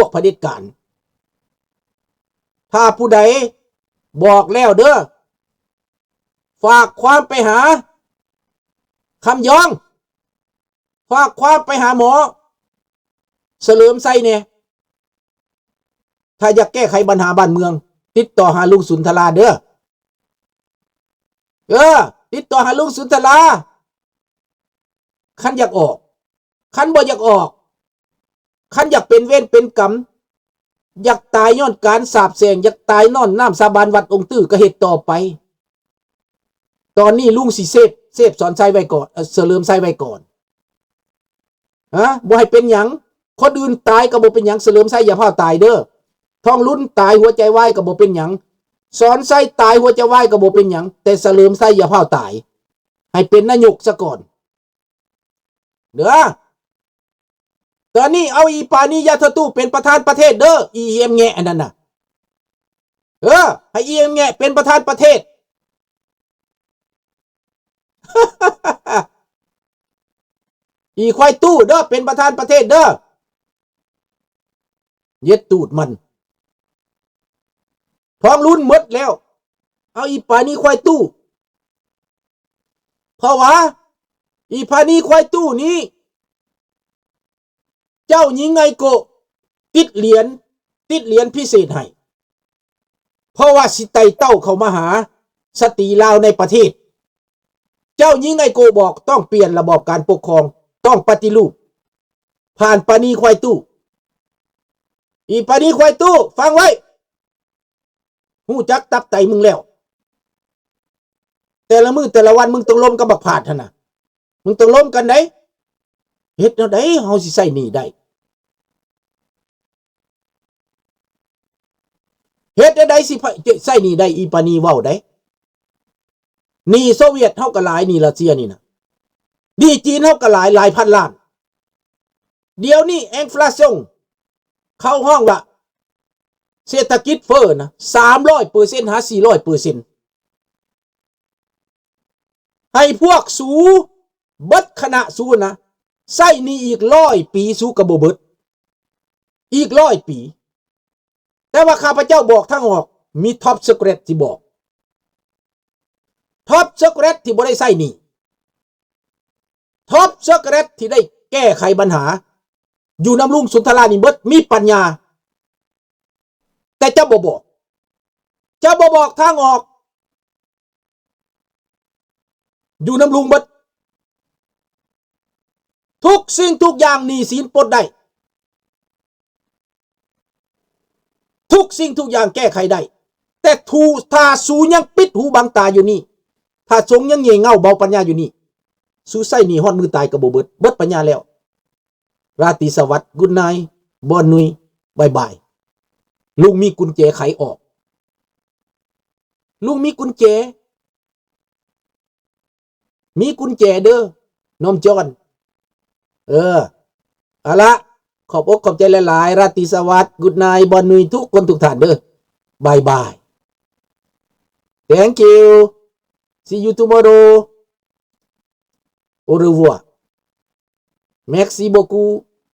ວກຜະເດັດການ. ຖ້າຜູ້ໃດ ບອກແລ້ວເດີ ຝາກຄວາມໄປຫາຄຳຍອງ, ຝາກຄວາມໄປຫາໝໍສະເຫຼີມໄຊແດ່. ຖ້າຢາກແກ້ໄຂບັນຫາບ້ານເມືອງ ຕິດຕໍ່ຫາລຸງສຸນທະລາເດີ ເອີ ຕິດຕໍ່ຫາລຸງສຸນທະລາ. ຄັນຢາກອອກ ຄັນບໍ່ຢາກອອກ ຄັນຢາກເປັນເວນເປັນກຳ ຢາກຕາຍຍ້ອນການສາບແຊ່ງ ຢາກຕາຍຍ້ອນນ້ຳສາບານວັດອົງຕື້ ກໍເຮັດຕໍ່ໄປ. ຕອນນີ້ລຸງຊິເຊບ ເຊບສອນໄຊໄວ້ກ່ອນ ເອີ ສະເຫຼີມໄຊໄວ້ກ່ອນ. ຮະ ບໍ່ໃຫ້ເປັນຫຍັງ. ຄົນອື່ນຕາຍກໍບໍ່ເປັນຫຍັງ ສະເຫຼີມໄຊຢ່າພ້າວຕາຍເດີ. ທອງລຸນຕາຍຫົວໃຈວາຍກໍບໍ່ເປັນຫຍັງ. ສອນໄຊຕາຍຫົວໃຈວາຍກໍບໍ່ເປັນຫຍັງ ແຕ່ສະເຫຼີມໄຊຢ່າພ້າວຕາຍ. ໃຫ້ເປັນນາຍົກຊະກ່ອນເດີ. ຕອນນີ້ເອົາອີປານີ ຢາທະຕູ້ ເປັນປະທານປະເທດເດີ ອີເອັມແງະອັນນັ້ນນະ. ເອີ ໃຫ້ອີເອັມແງະເປັນປະທານປະເທດ. ອີຄວາຍຕູ້ເດີ ເປັນປະທານປະເທດເດີ. ເຢັດຕູດມັນ. ທອງລຸນໝົດແລ້ວ ເອົາອີປານີຄວາຍຕູ້. ເພາະວ່າອີປານີຄວາຍຕູ້ນີ້ ເຈົ້າຍິງໄອໂກະຕິດຫຼຽນ ຕິດຫຼຽນພິເສດໃຫ້ ເພາະວ່າຊິໄຕ່ເຕົ້າເຂົ້າມາຫາສະຕີລາວໃນປະເທດ. ເຈົ້າຍິງໄອໂກະບອກຕ້ອງປ່ຽນລະບອບການປົກຄອງ ຕ້ອງປະຕິຮູບ ຜ່ານປານີຄວາຍຕູ້. ອີປານີຄວາຍຕູ້ ຟັງໄວ້ ຮູ້ຈັກຕັບໄຕມຶງແລ້ວ. ແຕ່ລະມື້ແຕ່ລະວັນ ມຶງຕ້ອງລົມກັບບັກພາດຫັ້ນນະ ມຶງຕ້ອງລົມກັນໃດ. ເຮັດແນວໃດເຮົາຊິໃຊ້ໜີ້ໄດ້? ເຮັດແນວໃດຊິໃຊ້ໜີ້ໄດ້? ອີປານີເວົ້າໄດ໋. ໜີ້ໂຊວຽດເຮົາກໍຫຼາຍ ໜີ້ຣັດເຊຍນີ້ນະ, ໜີ້ຈີນເຮົາກໍຫຼາຍ ຫຼາຍພັນລ້ານ. ດຽວນີ້ inflation ເຂົາຮ້ອງວ່າເສດຖະກິດເຟີ້ນະ ສາມຮ້ອຍເປີເຊັນ ຫາ ສີ່ຮ້ອຍເປີເຊັນ. ໃຫ້ພວກສູເບິດຄະນະສູນະ ໃຊ້ໜີ້ອີກຮ້ອຍປີ ສູກໍບໍ່ເບິດ ອີກຮ້ອຍປີ. ແຕ່ວ່າຂ້າພະເຈົ້າບອກທາງອອກ ມີ Top Secret ທີ່ບອກ Top Secret ທີ່ບໍ່ໄດ້ໃຊ້ໜີ້ Top Secret ທີ່ໄດ້ແກ້ໄຂບັນຫາ ຢູ່ນຳລຸງສຸນທະລານີ້ເບິດ ມີປັນຍາ ແຕ່ເຈົ້າບໍ່ບອກ ເຈົ້າບໍ່ບອກທາງອອກ ຢູ່ນຳລຸງເບິດ ທຸກສິ່ງທຸກຢ່າງໜີ້ສິນປົດໄດ້ ທຸກສິ່ງທຸກຢ່າງແກ້ໄຂໄດ້ ແຕ່ ຖ້າສູຍັງປິດຫູບັງຕາຢູ່ນີ້ ຖ້າສົງຍັງເຫງ່ເຫງົາເບົາປັນຍາຢູ່ນີ້ ສູໃຊ້ໜີ້ຮອດມື້ຕາຍກໍບໍ່ເບິດ ເບິດປັນຍາແລ້ວ. ລາຕີສະຫວັດ Good night ບ່ອນນຸຍ ບາຍບາຍ. ລຸງມີກຸນແຈໄຂອອກ ລຸງມີກຸນແຈ ມີກຸນແຈເດີ ນ້ອງຈອນ. ເອີ ເອົາລະ ຂອບອົກຂອບໃຈຫຼາຍໆ ລາຕີສະຫວັດ Good night ບ່ອນນຸຍ ທຸກຄົນທຸກທ່ານເດີ ບາຍບາຍ. Thank you. See you tomorrow. Au revoir. Merci beaucoup.